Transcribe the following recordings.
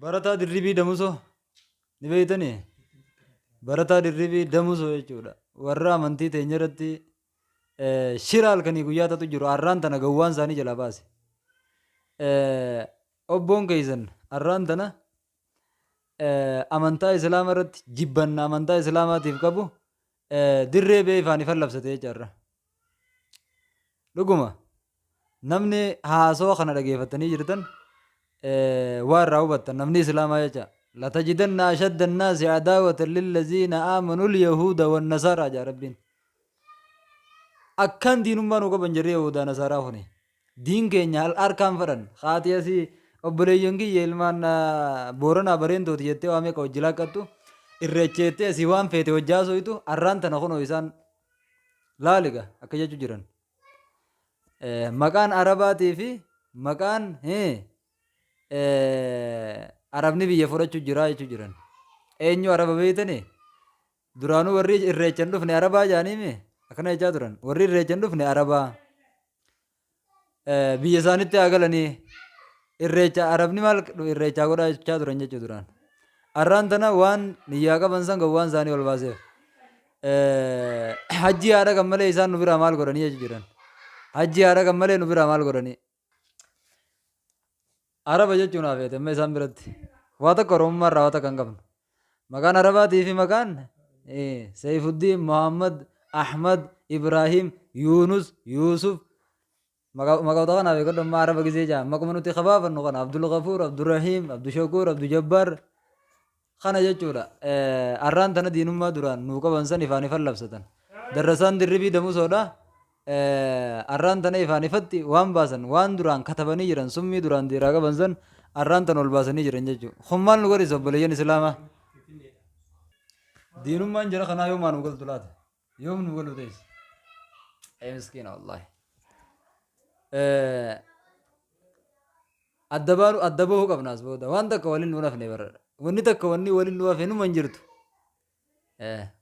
Barataa Dirribii Damusoo ni beeytanii? Barataa Dirribii Damusoo jechuudha. Warra amantii teenya irratti shira halkanii guyyaa tatu jiru arraan tana gawwaan isaanii jalaa baase. Obboon keessan arraan tana amantaa Islaama irratti jibbanna amantaa Islaamaatiif qabu dirree bee ifaan ifan labsate jechaarra. Dhuguma namni haasawa kana dhageeffattanii jirtan waa irraa hubattan namni Islaamaa jecha. Latajidanna ashadda annaasi adaawatan lillaziina aamanu lyahuuda wannasaaraa jaa Rabbiin. Akkaan diinummaa nu qaban jarri Yahuudaa Nasaaraa kuni. Diin keenya harkaan fadhan. Haati asii obboleeyyan kiyya ilmaan Booranaa bareentooti jettee waa meeqa wajji laaqqattu. Irreecha jettee asii waan feete wajji haasoytu arraan tana kunoo isaan laaliga akka jechuu jiran. Maqaan Arabaatii fi maqaan Arabni biyya fudhachuu jira jechuu jiran. Eenyu Araba beeytanii? Duraanuu warri irreecha hin dhufne Arabaa jaaniimi akkana jechaa turan. Warri irreecha hin dhufne Arabaa. Biyya isaanitti haa galanii irreecha Arabni maal irreechaa godhaa jechaa turan jechuu duraan. Arraan tana waan niyyaa qaban san gowwaan isaanii ol baaseef. Hajjii haadha kan malee isaan nu biraa maal godhanii jechuu jiran. Hajjii haadha kan malee nu biraa maal godhanii. Araba jechuun haa feete amma isaan biratti. Waa takka Oromummaa irraa waa takka hin qabnu. Maqaan Arabaatii fi maqaan Seyfuddiin, Muhammad, Ahmad, Ibrahim, Yunus, Yusuf maqoota kanaaf eegadhu amma Araba gisee jaa maquma nuti kabaafannu kana Abdul Ghafuur, Abdurrahiim, Abdushakuur, Abdujabbaar kana jechuudha. Arraan tana diinummaa duraan nuu qaban san ifaan ifan labsatan. Darrasaan Dirribii Damusoodha. Arraan tana ifaan ifatti waan baasan waan duraan katabanii jiran summii duraan diiraa qaban san arraan tana ol baasanii jiran jechuudha. Kun maal nu godhisa obboleeyyan Islaamaa? Diinummaan jara kanaa yoomaa nu galtu laata? Yoom nu galu teessi? Ee miskiina wallaahi. Adda baanu adda bahuu qabna as booda. Waan takka waliin nu hafne barra. Wanni takka wanni waliin nu hafe numa hin jirtu.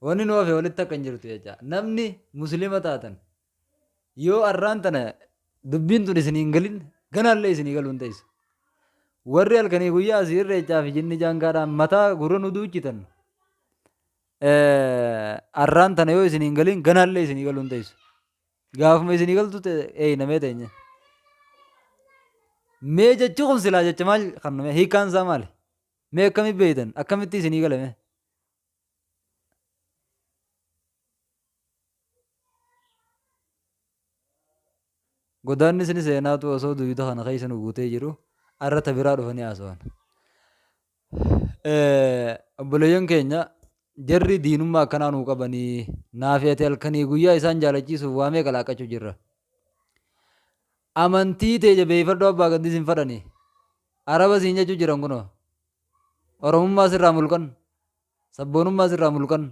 Wanni nu hafe walitti takka hin jirtu jecha. Namni muslima taatan yoo arraan tana dubbiin tun isin hin galin ganaallee isinii galuu hin teessu. Warri halkanii guyyaa asii irreechaa fi jinni jaangaadhaan mataa gurra nu duuchitan arraan tana yoo isin hin galin ganaallee isinii galuu hin teessu. Gaafuma isinii galtu eeynamee teenye. Mee jechi kun silaa jecha maal kan hiikkaan isaa maali? Mee akkamitti beeytan? Akkamitti isinii galame? Godaannisni seenaatu osoo duyda kana keessa nu guutee jiru arra ta biraa dhufanii haasawan. Obboleeyyan keenya jarri diinummaa akkanaa nuu qabanii naafi ati halkanii guyyaa isaan jaalachiisuuf waa meeqa laaqqachuu jirra. Amantii tee jabeeffadhu abbaa gandis hin fadhani. Araba siin jechuu jiran kunoo. Oromummaa sirraa mulqan. Sabboonummaa sirraa mulqan.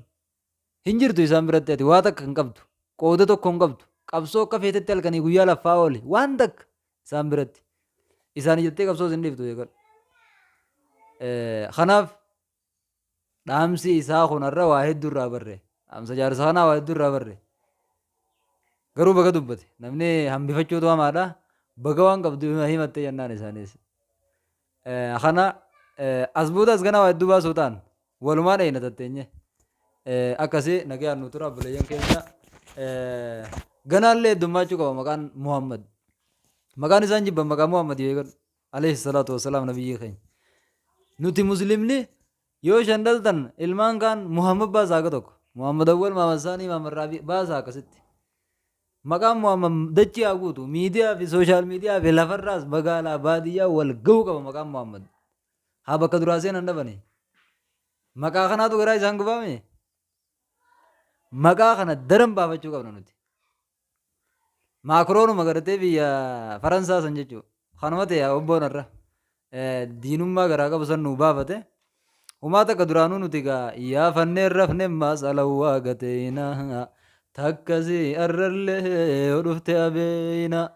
Hin jirtu isaan biratti ati waa takka hin qabdu. Qooda tokko hin qabdu. Qabsoo akka feetetti halkanii guyyaa laffaa ooli. Waan takka isaan biratti. Isaanii jettee qabsoo isin dhiiftu eegadhu. Kanaaf dhaamsi isaa kun har'a waa hedduu irraa barre. Dhaamsa jaarsa kanaa waa hedduu irraa barre. Garuu baga dubbate. Namni hambifachuutu hamaadha. Baga waan qabdu himatte jennaan isaanis. Kana as boodas ganaa waa hedduu baasuu ta'an. Walumaa dhayna tatteenye. Akkasi nagayaan nu tura obboleeyyan keenya. Ganaallee heddummaachuu qaba maqaan Muhammad. Maqaan isaan jibban maqaa Muhammad yoo eegadhu. Alayhi salaatu wassalaam nabiyyii keenya. Nuti muslimni yoo shan dhaltan ilmaan kaan Muhammad baasaa akka tokko. Muhammad Awwal, Muhammad Saanii, Muhammad Raabii baasaa akkasitti. Maqaan Muhammad dachii haa guutu. Miidiyaa fi sooshaal miidiyaa fi lafarraas magaalaa baadiyyaa wal gahuu qaba maqaan Muhammad. Haa bakka duraa seenan dhabani. Maqaa kanaatu garaa isaan gubaame. Maqaa kana daran baafachuu qabna nuti. Maakroonuma gartee biyya Faransaa san jechuudha. Kanuma ta'e obboon irra diinummaa garaa qabu san nuu baafate. Humaa takka duraanuu nuti gaa yaafannee rafne masalawwaa gateena takkasii arrallee yoo dhufte abeeyna.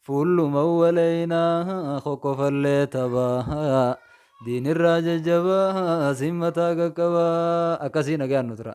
Fuulluma waleeyna kokkofallee tapha diinirraa jajjabaa siin mataa qaqqabaa akkasii nagaan nu tura.